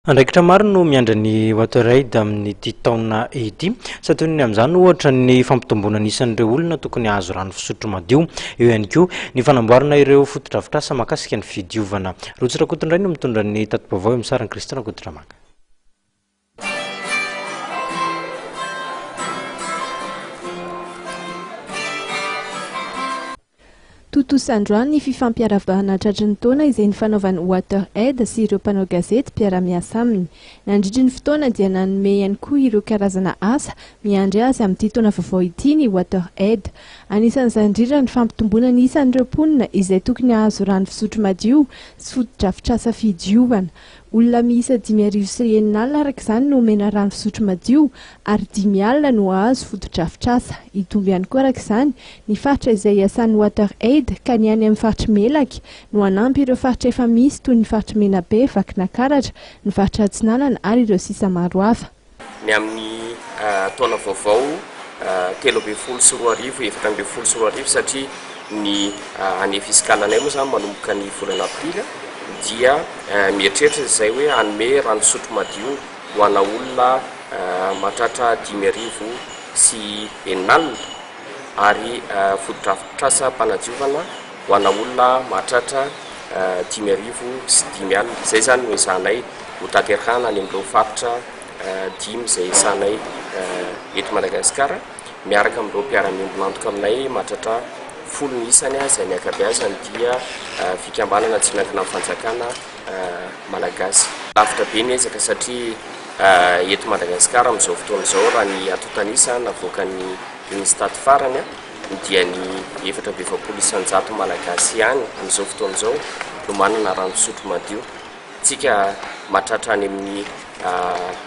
Andraikitra maro no miandry ny WaterAid amin'ity taona ity. Santionany amin'izany ohatra ny fampitomboana ny isan'ireo olona tokony hahazo rano fisotro madio. Eo ihany koa ny fanamboarana ireo fotodrafitrasa mahakasika ny fidiovana. Rotsy Rakotondray no mitondra ny tati-baovao eo amin'ny sarin'i Christian Rakotoramanga. Tontosa androany ny fifampiarahabana tratry ny taona izay nifanaovan'ny Water Aid sy ireo mpanao gazety mpiara-miasa aminy. Nandritry ny fotoana dia nanome ihany koa ireo karazana asa miandry azy amin'ity taona vaovao ity ny Water Aid. Anisan'izany indrindra ny fampitomboana ny isan'ireo mponina izay tokony hahazo rano fisotro madio sy fotodrafitrasa fidiovana. Olona miisa 6500 araka izany no omena rano fisotro madio ary 5000 no hahazo fotodrafitrasa. Hitombo ihany koa araka izany ny faritra izay hiasan'ny Water Aid ka ny any amin'ny faritr'i Melaky no hanampy ireo faritra efa misy toy ny faritr'i Menabe, Vakinakaratra, ny faritra Atsinanana ary ireo sisa maro hafa. Ny amin'ny taona vaovao 2013, 2014 satria ny année fiscale anay moa izany manomboka ny volana aprily dia mieritreritra izay hoe hanome rano fisotro madio ho ana olona mahatratra 650 ary fotodrafitrasam-panadiovana ho ana olona mahatratra 550. Izay izany no ezahanay ho tanterahana any amin'ireo faritra dimy izay esahanay eto Madagasikara, miaraka amin'ireo mpiara-miombon'antoka aminay mahatratra 10 ny isany, izay ny ankabeazany dia fikambanana tsy miankina amin'ny fanjakana malagasy. Lavitra be ny ezaka satria eto Madagasikara amin'izao fotoana izao raha ny antontan'isa navoakan'ny Unistat farany dia ny 44% malagasy ihany amin'izao fotoana izao no manana rano fisotro madio. Tsika mahatratra any amin'ny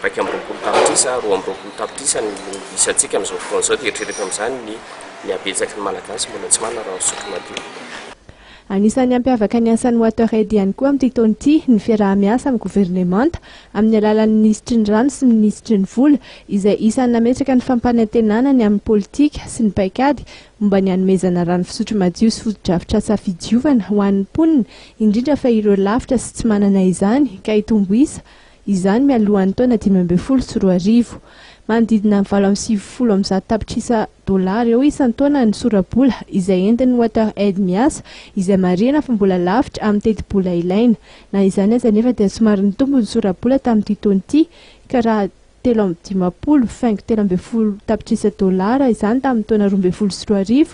21 tapitrisa, 22 tapitrisa ny isantsika amin'izao fotoana izao dia eritrereto amin'izany ny ny habetsaky ny Malagasy mbola tsy manana rano fisotro madio. Anisan'ny hampiavaka ny asan'ny WaterAid ihany koa amin'ity taona ity ny fiaraha-miasa amin'ny governemanta amin'ny alalan'ny minisitry ny rano sy ny minisitry ny vola izay isan'ny nametraka ny fampanantenana ny amin'ny politika sy ny paikady momba ny hanomezana rano fisotro madio sy fotodrafitrasa fidiovana ho an'ny mponina indrindra fa ireo lavitra sy tsy manana izany ka hitombo isa izany mialohan'ny taona 2015. Manodidina ny 198 tapitrisa dolara eo isan-taona ny sora-bola izay entin'ny Water Aid miasa izay marihina fa mbola lavitra amin'ny tetibola ilaina. Na izany aza anefa dia somary nitombo ny sora-bola tamin'ity taona ity ka raha 53 faingo 13 tapitrisa dolara izany tamin'ny taona 2012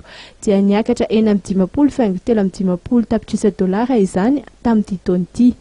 dia niakatra 56 faingo 53 tapitrisa dolara izany tamin'ity taona ity.